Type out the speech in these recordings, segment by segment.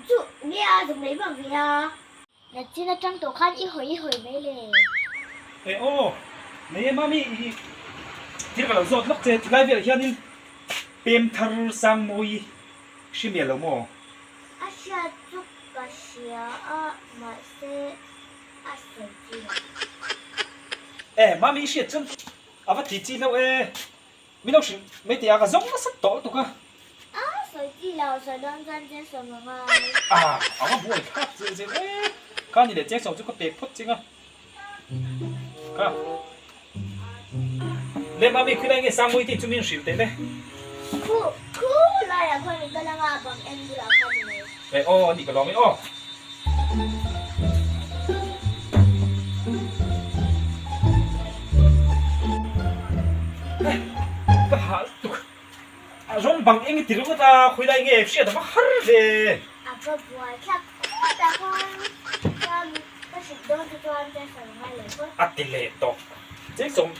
Chu nge a zawm leh vak ve a. Nachin atang tawh khan i hawi i hawi mai le. E aw, nei e mami i thil ka lo zawt lawk che, tilai velah hianin pem thar sang mawi hri mial lo maw? A hriat chu ka hria a, mahse a sawi chi lo. E mami i hriat chuan a va ti chi hlauh e. Min lo hrilh mai teh a, ka zawng nasa tawh lutuk a. A sawi chi lo, sawi dawn chuan cheng sawm a ngai. A, a va buai thlak zel zel e. Kha ni leh cheng sawm chu ka pek phawt ching a. Kha. Le mami khilai nge Sangmui tih chu min hrilh teh le. Khu, khu laiah khuan i kal anga bang en bulah khan i nei. E aw, a nih ka lawm e aw. Ka hah lutuk a rawng bang eng i ti ringawt a khawi lai nge hriat a va har ve. A va buai thlak khawt a khawn chuan ka hrilh dawn te chuan ka sawi ngai lo phawt. A ti leh tawh cheng sawm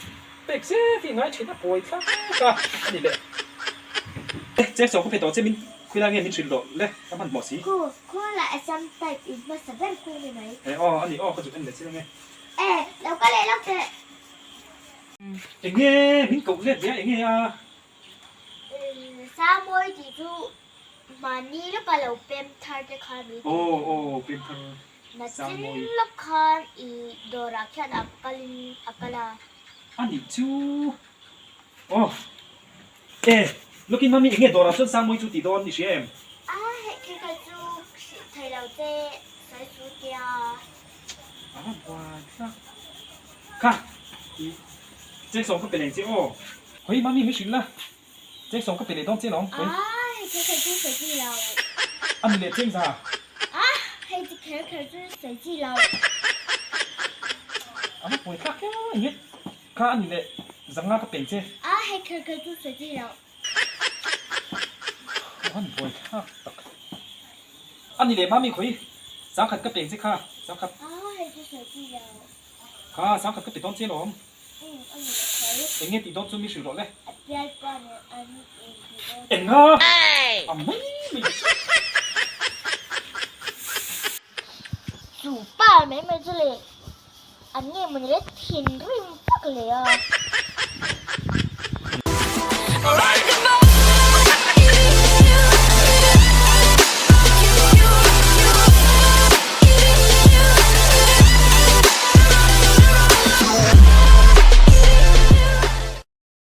pek zet hi ngai thin a buai thlak a a ni leh. Cheng sawm ka pe tawh che min khawi lai nge min hrilh tawh le ka hmanhmawh si. Khu Khuala Assam type in hmasa ber khu ni mai. E aw a ni aw ka zuk en leh chiang e. E lo ka leh lawk teh. Enge min koh let ve a enge a. Samawi tih chu mahni lawka lo pem thar te kha ni tih. Aw aw pem thar Samawi. Nachin lawk khan i dawrah khian a kalin a kal a. A nih chu aw. E, lawkin mami enge dawrah chuan Sangmawi chu tih dawn i hria em? A, hei khi kha chu hrih thei lo che sawi su tia. A va buai thlak. Kha, i cheng sawm ka pe leng che aw. Hawi mami mi hrilh la, cheng sawm ka pe leh dawn che lawm. A, hei khi kha chu sawi chi lo. A ni leh cheng za. A, hei chi kher kher chu sawi chi lo. A va buai thlak hle mai. Kha a ni leh zanga ka peng che. A hei kher kher chu sawi chi loh. Aw an buai thlak tak. A ni leh mami khawi sangkhat ka peng che kha sangkhat. A hei chu sawi chi loh. Kha sangkhat ka pe dawn che lawm. Um a ni leh khawi. Eng nge tih dawn chu mi hrilh rawh le. A pial pa nen an in ti dawn. Enga a mai mai. Chu pa mai mai chu le. An nge mawni le thinrim vak leh a.